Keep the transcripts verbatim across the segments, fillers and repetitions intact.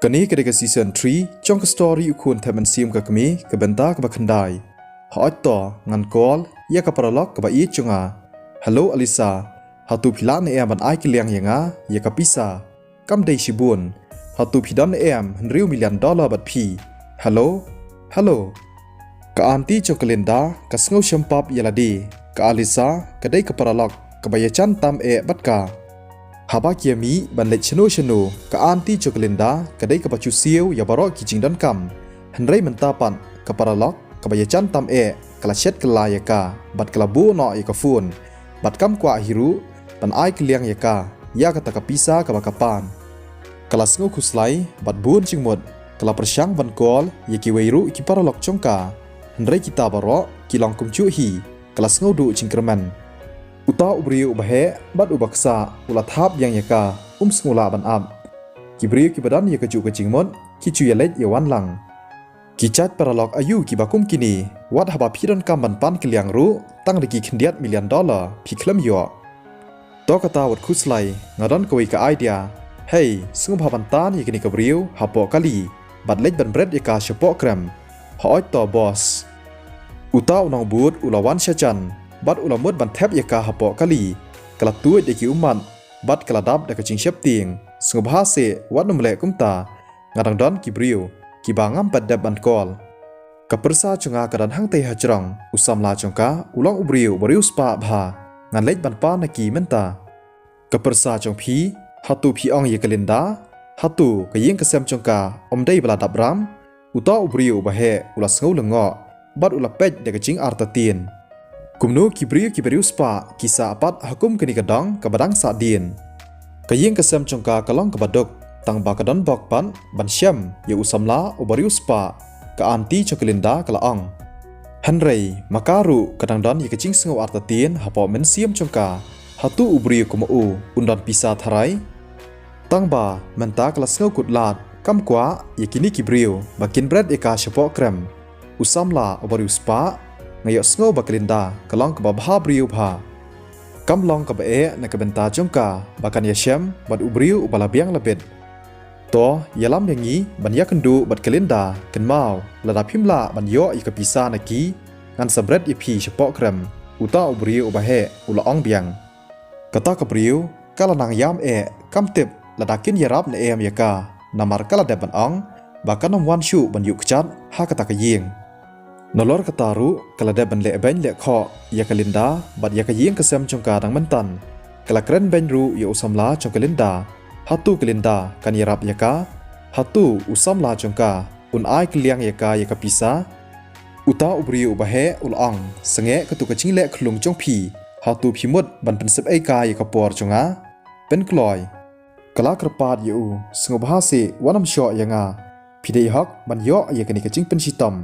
Kane ka dei ka season three jong ka story U Khun Thep Mynsiem ka Kmie, ka bynta kaba khyndai. Hooid to, ngan call ïa ka paralok kaba ïeit jong nga. Hello Alisa, hato phi lah ne em ban ai kylliang ïa nga ïa ka pisa? Kam dei shibun. Hato phi don ne em hynriew million dollar bad phi? Hello? Hello? Ka aunty jong ka Linda ka sngew shem pap ïa lade. Ka Alisa ka dei ka paralok kaba ïajan tam eh bad ka. Haba ki ïa mih ban leit shano shano, ka aunty jong ka Linda ka dei kaba shu siew ïa baroh ki jingdonkam. Hynrei mynta pat ka paralok kaba ïajan tam eh ka la shet kylla ïa ka bad ka la buh noh ïa ka phone. Bad kam kwah hi ruh ban ai kylliang ïa ka ïa kata ka pisa kaba ka pan. Ka la sngew khuslai bad bun jingmut, ka la pyrshang ban call ïa kiwei ruh ki paralok jong ka. Hynrei kita baroh ki long kumjuh hi, ka la sngew duh jingkyrmen. Uta u briew uba heh bad uba ksah u la thap biang ïa ka, um sngew lah ban ap. Ki briew kiba don ïa kajuh ka jingmut ki ju ïa leit ïa wan lang. Ki jait paralok aïu kiba kum kine, wat haba phi donkam ban pan kylliang ruh tang da ki khyndiat million dollar phi khlem ïoh. To kata wat khuslai, nga don kawei ka idea. Hei, sngewbha ban tan ïa kane ka briew hapoh kali bad leit ban bret ïa ka shapoh krem. Hooid to boss. Uta u nongbud u la wan shajan bad u la mut ban thep ïa ka hapoh kali. Ka la tuid da ki ummat bad ka la dap da ka jingsheptieng. Sngewbha seh, wat nym leh kumta. Nga dang don ki briew kiba ngam pat dep ban call. Ka pyrsa jong nga ka don hangtei hajrong, u samla jong ka u long u briew uba riewspah bha. Ngan leit ban pan na ki mynta. Ka pyrsa jong phi, hato phi ong ïa ka Linda? Hato ka ïing ka sem jong ka ym dei ba la dap ram? Uta u briew uba heh u la sngew lyngngoh bad u la peit da ka jingartatien. Kumno ki briew kiba riewspah ki sah pat ha kum kane ka dong kaba dang sahdien? Ka ïing ka sem jong ka ka long kaba duk, tang ba ka don bok pat ban shem ïa u samla uba riewspah, ka aunty jong ka Linda ka la ong. Hynrei ma ka ruh ka dang don ïa ka jingsngew artatien hapoh mynsiem jong ka, hato u briew kum u un don pisa tharai? Tang ba mynta ka la sngew kut lad, kam kwah ïa kine ki briew ba kin bret ïa ka shapoh krem. U samla uba riewspah, nga ïohsngew ba ka Linda ka long kaba bha briew bha. Kam long kaba eh na ka bynta jong ka ba kan ïashem bad u briew uba la biang la bit. To, ïalam ïa ngi ban ïakynduh bad ka Linda, kynmaw lada phim lah ban ïoh ïa ka pisa na ki, ngan sa bret ïa phi shapoh krem, uta u briew uba heh u la ong biang. Kata ka briew ka la nang ïam eh, kam tip lada kin ïarap ne em ïa ka, namar ka la dep ban ong ba kan ym wan shuh ban ïuh kjat ha kata ka ïing. Nalor kata ruh ka la dep ban leh beiñ leh khoh ïa ka Linda bad ïa ka ïing ka sem jong ka dang mynta. Ka la kren beiñ ruh ïa u samla jong ka Linda. Hato ka Linda kan ïarap ïa ka? Hato u samla jong ka un ai kylliang ïa ka ïa ka pisa? Uta u briew uba heh u la ong, sangeh katu ka jingleh khlung jong phi, hato phi mut ban pynsep ei ka ïa ka por jong nga? Pynkloi. Ka la kyrpad ïa u, sngewbha seh wat nym shoh ïa nga. Phi dei hok ban ïoh ïa kane ka jingpynshitom.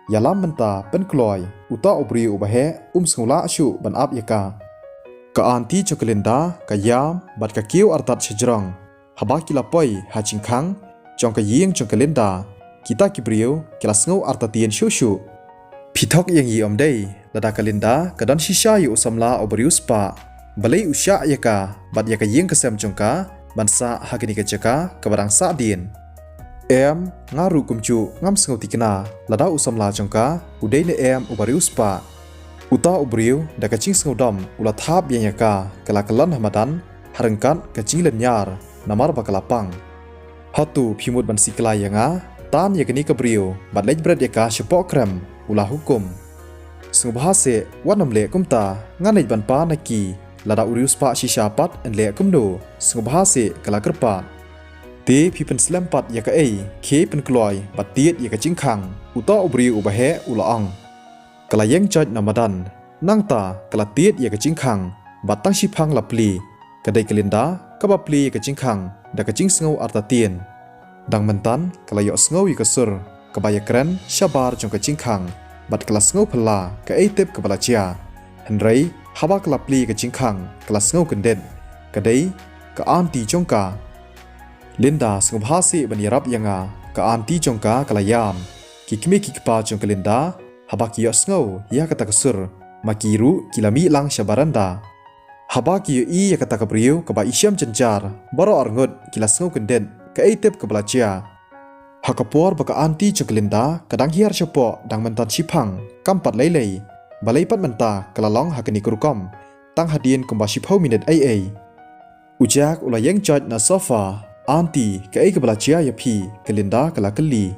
Ïalam mynta, pynkloi. Uta u briew uba heh um sngew lah shuh ban ap ïa ka. Ka aunty jong ka Linda ka ïam bad ka kiew artat shajrong. Haba ki la poi ha jingkhang jong ka ïing jong ka Linda, kita ki briew ki la sngew artatien shuh shuh. Phi thok ïa ngi ym dei, lada ka Linda ka don shisha ïa u samla uba riewspah, balei u shah ïa ka bad ïa ka ïing ka sem jong ka ban sah ha kane ka jaka kaba dang sahdien? Em, nga ruh kumjuh ngam sngew thikna lada u samla jong ka u dei ne em uba riewspah. Uta u briew da ka jingsngewdom u la thap biang ïa ka, ka la kyllon ha madan ha ryngkat ka jinglynñiar namar ba ka la pang. Hato phi mut ban siklai ïa nga? Tan ïa kane ka briew bad leit bret ïa ka shapoh krem, u la hukum. Sngewbha seh wat nym leh kumta, ngan leit ban pan na ki, lada u riewspah shisha pat yn leh kumno? Sngewbha seh, ka la kyrpad. Te phi pynslem pat ïa kaei, khie pynkloi bad tied ïa ka jingkhang, uta u briew uba heh u la ong. Ka la ïeng joit na madan, nangta ka la tied ïa ka jingkhang bad tang shiphang la plie. Ka dei ka Linda kaba plie ïa ka jingkhang da ka jingsngew artatien. Dang mynta ka la ïohsngew ïa ka sur kaba ïakren shabar jong ka jingkhang bad ka la sngew phylla kaei tip kaba la jia. Hynrei haba ka la plie ïa ka jingkhang ka la sngew kyndit, ka dei ka aunty jong ka. Linda, sngewbha seh ban ïarap ïa nga, ka aunty jong ka ka la ïam. Ki kmie ki kpa jong ka Linda haba ki ïohsngew ïa kata ka sur, ma ki ruh ki la mih lang sha baranda. Haba ki ïohi ïa kata ka briew kaba ishem jynjar, baroh arngut ki la sngew kyndit kaei tip kaba la jia. Ha ka por ba ka aunty jong ka Linda ka dang hiar shapoh dang mynta shiphang, kam pat lei lei, balei pat mynta ka la long ha kane ka rukom tang hadien kumba shiphew minit ei ei. U Jack u la ïeng joit na sofa. "Aunty, kaei kaba la jia ïa phi?" ka Linda ka la kylli.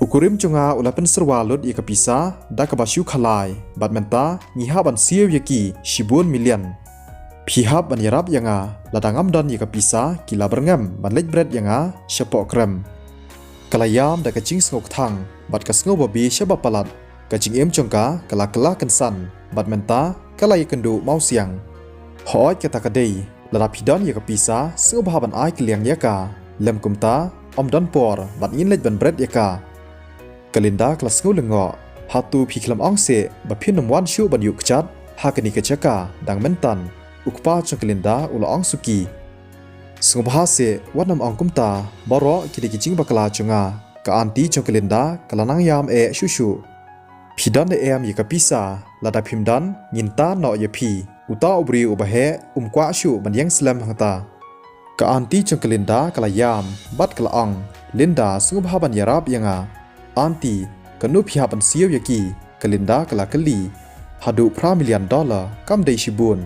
"U kurim jong nga u la pynsyrwa lut ïa ka pisa da kaba shu khalai, bad mynta ngi hap ban siew ïa ki shibun million. Phi hap ban ïarap ïa nga, lada ngam don ïa ka pisa ki la byrngem ban leit bret ïa nga shapoh krem." Ka la ïam da ka jingsngewkthang bad ka sngew babe sha ba palat. Ka jingim jong ka ka la kylla kynsan bad mynta ka la ïakynduh mawsiang. Hooid, kata ka dei, lada phi don ïa ka pisa sngewbha ban ai kylliang ïa ka, lym kumta ym don por bad ngin leit ban bret ïa ka. Ka Linda ka la sngew lyngngoh. "Hato phi khlem ong seh ba phin ym wan shuh ban ïuh kjat ha kane ka jaka dang mynta?" u kpa jong ka Linda u la ong suki. "Sngewbha seh, wat nym ong kumta, baroh ki dei ki jingbakla jong nga," ka aunty jong ka Linda ka la nang ïam eh shuh shuh. "Phi don ne em ïa ka pisa? Lada phim don, ngin tan noh ïa phi. Uta u briew uba heh um kwah shuh ban ïeng slem hangta." Ka aunty jong ka Linda ka la ïam bad ka la ong, "Linda, sngewbha ban ïarap ïa nga." "Aunty, katno phi hap ban siew ïa ki?" ka Linda ka la kylli. "Haduh phra million dollar, kam dei shibun?"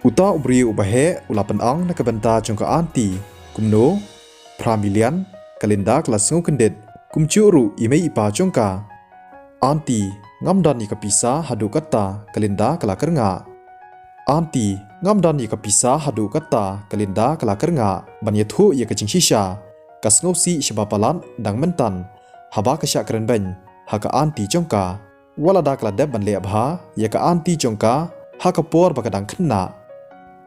Uta u briew uba heh u la pynong na ka bynta jong ka aunty. "Kumno? Phra million?" ka Linda ka la sngew kyndit. "Kumjuh ruh i mei i pa jong ka." "Aunty, ngam don ïa ka pisa haduh katta," ka Linda ka la kyrngah. "Aunty, ngam don ïa ka pisa haduh katta," ka Linda ka la kyrngah ban ïathuh ïa ka jingshisha. Ka sngewsih sha ba palat dang mynta haba ka shah kren beiñ ha ka aunty jong ka. Wat lada ka la dep ban leh bha ïa ka aunty jong ka ha ka por ba ka dang khynnah.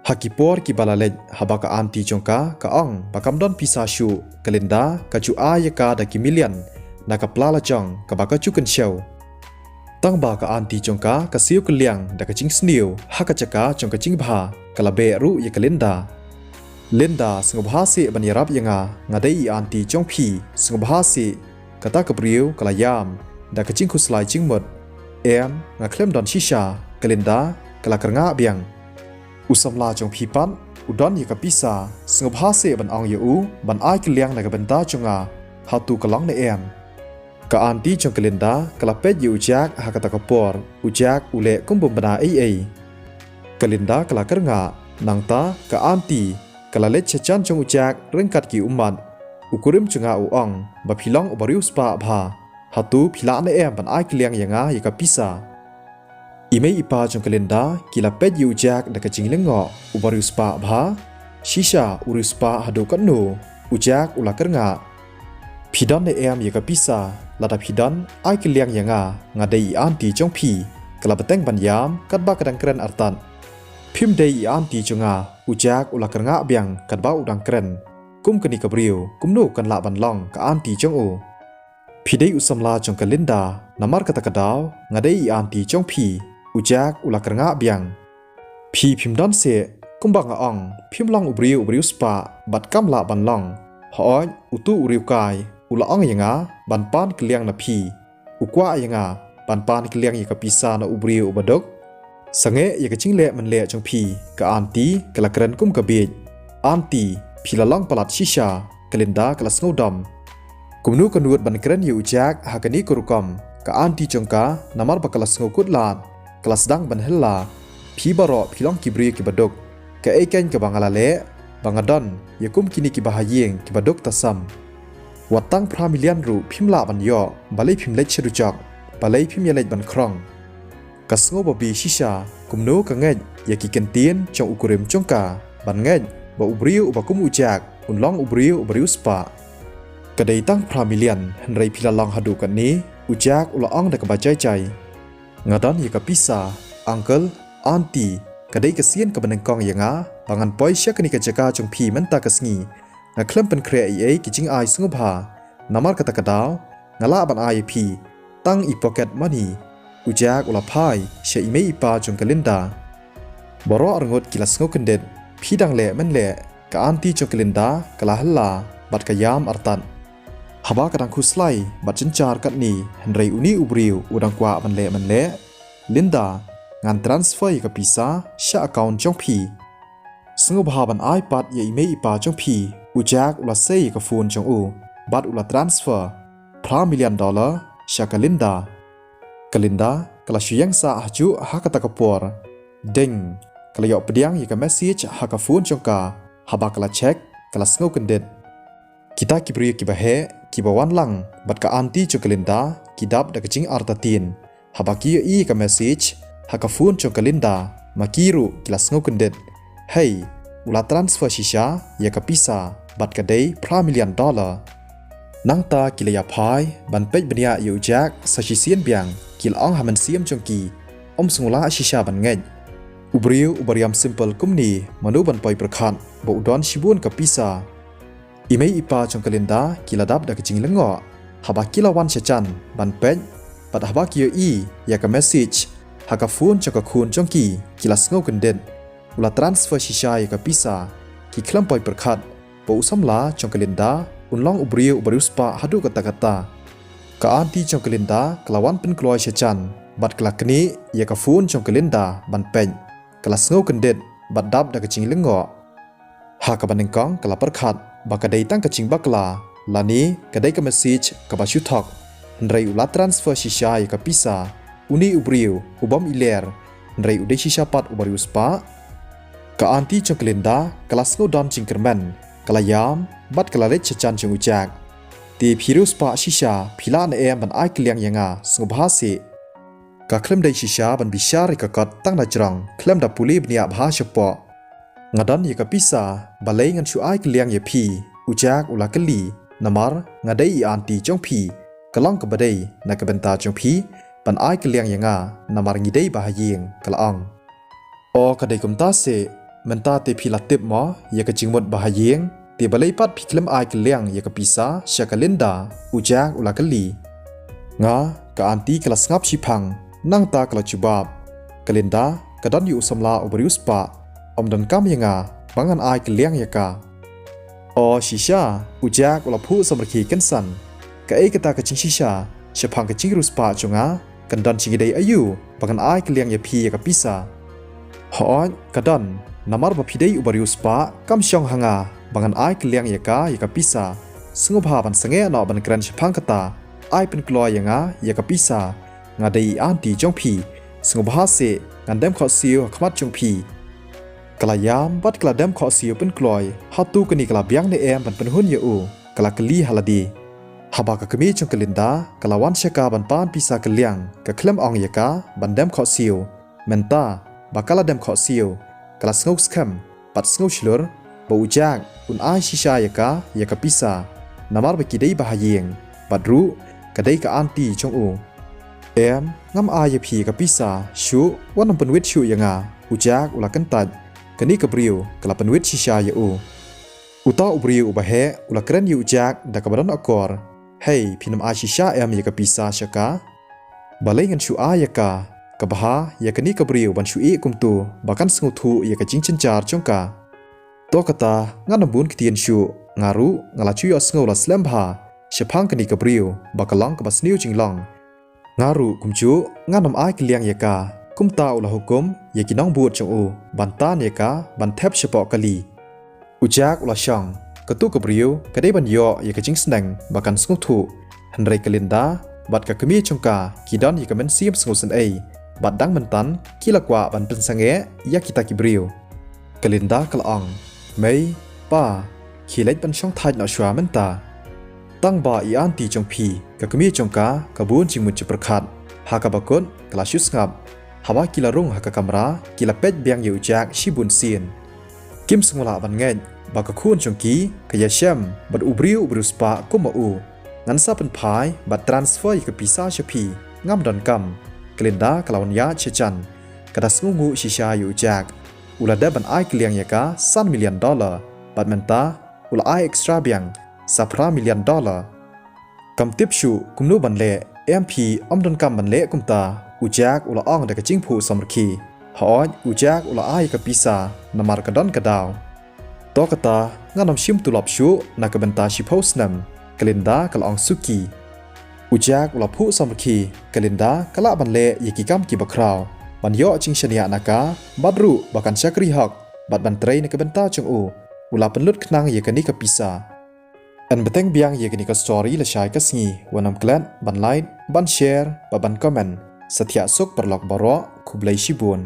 Ha ki por kiba la leit, haba ka aunty jong ka ka ong ba kam don pisa shuh, ka Linda ka ju ai ïa ka da ki million na ka pla lajong kaba ka ju kynshew. Tang ba ka aunty jong ka ka siew kylliang da ka jingsniew ha ka jaka jong ka jingbha, ka la beh ruh ïa ka Linda. "Linda, sngewbha seh ban ïarap ïa nga, nga dei i aunty jong phi, sngewbha seh." Kata ka briew ka la ïam da ka jingkhuslai jingmut. "Em, nga khlem don shisha," ka Linda ka la kyrngah biang. "U samla jong phi pat u don ïa ka pisa, sngewbha seh ban ong ïa u ban ai kylliang na ka bynta jong nga, hato ka long ne em?" Ka aunty jong ka Linda ka la peit ïa u Jack ha kata ka por. U Jack u leh kum bym bna ei ei. Ka Linda ka la kyrngah. Nangta ka aunty ka la leit sha jan jong u Jack ryngkat ki ummat. "U kurim jong nga u ong ba phi long uba riewspah bha. Hato phi lah ne em ban ai kylliang ïa nga ïa ka pisa?" I mei i pa jong ka Linda ki la peit ïa u Jack da ka jinglyngngoh. "Uba riewspah bha? Shisha u riewspah haduh katno?" u Jack u la kyrngah. "Phi don ne em ïa ka pisa? Lada phi don, ai kylliang ïa nga, nga dei i aunty jong phi," ka la bteng ban ïam katba ka dang kren artat. "Phim dei i aunty jong nga," u Jack u la kyrngah biang katba u dang kren. "Kum kane ka briew, kumno kan lah ban long ka aunty jong u?" "Phi dei u samla jong ka Linda, namar kata ka daw nga dei i aunty jong phi," u Jack u la kyrngah biang. "Phi phim don seh, kumba nga ong, phim long u briew u riewspah bad kam lah ban long. Hooid, utu u riewkai u la ong ïa nga ban pan kylliang na phi. U kwah ïa nga ban pan kylliang ïa ka pisa na u briew uba duk. Sangeh ïa ka jingleh mynleh jong phi," ka aunty ka la kren kum ka bieit. "Aunty, phi la long palat shisha," ka Linda ka la sngewdom. Kumno ka nud ban kren ïa u Jack ha kane ka rukom? Ka aunty jong ka, namar ba ka la sngewkut lad, ka la sdang ban hella. "Phi baroh phi long ki briew kiba duk. Kaei keiñ kaba nga la leh ba nga don ïa kum kine kiba ha ïing kiba duk tasam? Wat tang phra million ruh phim lah ban ïoh, balei phim leit sha dujok? Balei phim ïaleit ban khrong?" Ka sngew babe shisha, kumno ka ngeit ïa ki kyntien jong u kurim jong ka, ban ngeit ba u briew uba kum u Jack un long u briew uba riewspah. "Ka dei tang phra million, hynrei phi la long haduh katne," u Jack u la ong da kaba jai jai. "Nga don ïa ka pisa, uncle, aunty, ka dei ka sien kaba nyngkong ïa nga ba ngan poi sha kane ka jaka jong phi mynta ka sngi. Nga khlem pynkhreh ei ei ki jingai sngewbha. Namar kata ka daw nga lah ban ai ïa phi tang i pocket money," u Jack u la phai sha i mei i pa jong ka Linda. Baroh arngut ki la sngew kyndit. "Phi dang leh mynleh," ka aunty jong ka Linda ka la hella bad ka ïam artat. "Haba ka dang khuslai bad jynjar katne, hynrei une u briew u dang kwah ban leh mynleh. Linda, ngan transfer ïa ka pisa sha account jong phi. Sngewbha ban ai pat ïa i mei i pa jong phi," u Jack u la sei ïa ka phone jong u. bad u la transfer phra million dollar sha ka Linda. Ka Linda ka la shu ïeng sah hajuh ha kata ka por. Deng, ka la ïoh pdiang ïa ka message ha ka phone jong ka, haba ka la check, ka la sngew kyndit. Kita ki briew kiba heh, kiba wan lang bad ka aunty jong ka Linda, ki dap da ka jingartatien. Haba ki ïohi ïa ka message ha ka phone jong ka Linda, ma ki ruh ki la sngew kyndit. Hei, u la transfer shisha ïa ka pisa bad ka dei phra million dollar. Nangta ki la ïa phai ban peit bniah ïa u Jack sa shisien biang, ki la ong ha mynsiem jong ki, ym sngewlah shisha ban ngeit. U briew uba riam simple kumne, mano ban poi pyrkhat ba u don shibun ka pisa. I mei i pa jong ka Linda ki la dap da ka jinglyngngoh haba ki la wan sha jan ban peit, bad haba ki ïohi ïa ka message ha ka phone jong ka khun jong ki, ki la sngew kyndit. U la transfer shisha ïa ka pisa. Ki khlem poi pyrkhat ba u samla jong ka Linda un long u briew uba riewspah haduh katta katta. Ka aunty jong ka Linda ka la wan pynkloi sha jan bad ka la knieh ïa ka phone jong ka Linda ban peit. Ka la sngew kyndit bad dap da ka jinglyngngoh. Ha kaba nyngkong ka la pyrkhat ba ka dei tang ka jingbakla, lane ka dei ka message kaba shu thok. Hynrei u la transfer shisha ïa ka pisa, une u briew u bym iler, hynrei u dei shisha pat uba riewspah. Ka aunty jong ka Linda ka la sngew don jingkyrmen, ka la ïam bad ka la leit sha jan jong u Jack. Te phi riewspah shisha, phi lah ne em ban ai kylliang ïa nga, sngewbha seh. Ka khlem dei shisha ban bishar ïa ka kot tang na jrong, khlem da pule bniah bha shapoh. Nga don ïa ka pisa, balei ngan shu ai kylliang ïa phi? U Jack u la kylli. Namar nga dei i aunty jong phi, ka long kaba dei na ka bynta jong phi ban ai kylliang ïa nga, namar ngi dei ba ha ïing, ka la ong. O, ka dei kumta seh, mynta te phi la tip mo ïa ka jingmut ba ha ïing, te balei pat phi khlem ai kylliang ïa ka pisa sha ka Linda? U Jack u la kylli. Nga, ka aunty ka la sngap shiphang, nangta ka la jubab. Ka Linda ka don ïa u samla uba riewspah, ym donkam ïa nga ba ngan ai kylliang ïa ka. O shisha, u Jack u la phuh samrkhie kynsan. Kaei kata ka jingshisha, shaphang ka jingriewspah jong nga, kan don jingïadei aïu ba ngan ai kylliang ïa phi ïa ka pisa? Hooid, ka don, namar ba phi dei uba riewspah, kam shong ha nga ba ngan ai kylliang ïa ka ïa ka pisa. Sngewbha ban sangeh noh ban kren shaphang kata, ai pynkloi ïa nga ïa ka pisa. Nga dei i aunty jong phi, sngewbha seh, ngan dem khohsiew ha khmat jong phi. Ka la ïam bad ka la dem khohsiew pynkloi, hato kane ka la biang ne em ban pynhun ïa u, ka la kylli ha lade. Haba ka kmie jong ka Linda ka la wan sha ka ban pan pisa kylliang, ka khlem ong ïa ka ban dem khohsiew. Mynta ba ka la dem khohsiew, ka la sngew skhem bad sngew shlur ba u Jack un ai shisha ïa ka ïa ka pisa, namar ba ki dei ba ha ïing, bad ruh ka dei ka aunty jong u. Em, ngam ai ïa phi ïa ka pisa, shuh, wat nym pynwit shuh ïa nga, u Jack u la kyntait. Kane ka briew ka la pynwit shisha ïa u. Uta u briew uba heh u la kren ïa u Jack da kaba don akor. Hei, phin ym ai shisha em ïa ka pisa sha ka? Balei ngan shu ai ïa ka? Ka bha ïa kane ka briew ban shu ïeh kumto ba kan sngewthuh ïa ka jingjynjar jong ka. To kata, ngan ym bun ktien shuh, nga ruh nga la ju ïohsngew la slem bha shaphang kane ka briew ba ka long kaba sniew jinglong. Nga ruh kumjuh ngan ym ai kylliang ïa ka. Kumta u la hukum ïa ki nongbud jong u ban tan ïa ka ban thep shapoh kali. U Jack u la shong, kato ka briew ka dei ban ïoh ïa ka jingsneng ba kan sngewthuh. Hynrei ka Linda bad ka kmie jong ka ki don ïa ka mynsiem sngewsynei, bad dang mynta ki la kwah ban pynsangeh ïa kita ki briew. Ka Linda ka la ong, mei, pa, khie leit ban shong thait noh shuwa mynta. Tang ba i aunty jong phi, ka kmie jong ka, ka bun jingmut jingpyrkhat. Ha kaba kut ka la shu sngap. Haba ki la rung ha ka kamra, ki la peit biang ïa u Jack shibun sien. Kim sngewlah ban ngeit ba ka khun jong ki ka ïashem bad u briew u riewspah kum ma u. Ngan sa pynphai bad transfer ïa ka pisa sha phi, ngam donkam. Ka Linda ka la wan ïaid sha jan, ka da sngewnguh shisha ïa u Jack. U la dep ban ai kylliang ïa ka san million dollar, bad mynta u la ai extra biang sa phra million dollar. Kam tip shuh kumno ban leh, em phi, ym donkam ban leh kumta, u Jack u la ong da ka jingphuh samrkhie. Hooid, u Jack u la ai ka pisa namar ka don ka daw. To kata, ngan ym shim tulop shuh na ka bynta shiphew snem, ka Linda ka la ong suki. U Jack u la phuh samrkhie, ka Linda ka lah ban leh ïa ki kam kiba khraw ban ïoh jingshaniah na ka, bad ruh ba kan shakri hok bad ban trei na ka bynta jong u. U la pynlut khnang ïa kane ka pisa. Yn bteng biang ïa kane ka story lashai ka sngi, wat nym klet ban like, ban share, bad ban comment. Sa thiah suk paralok baroh, khublei shibun.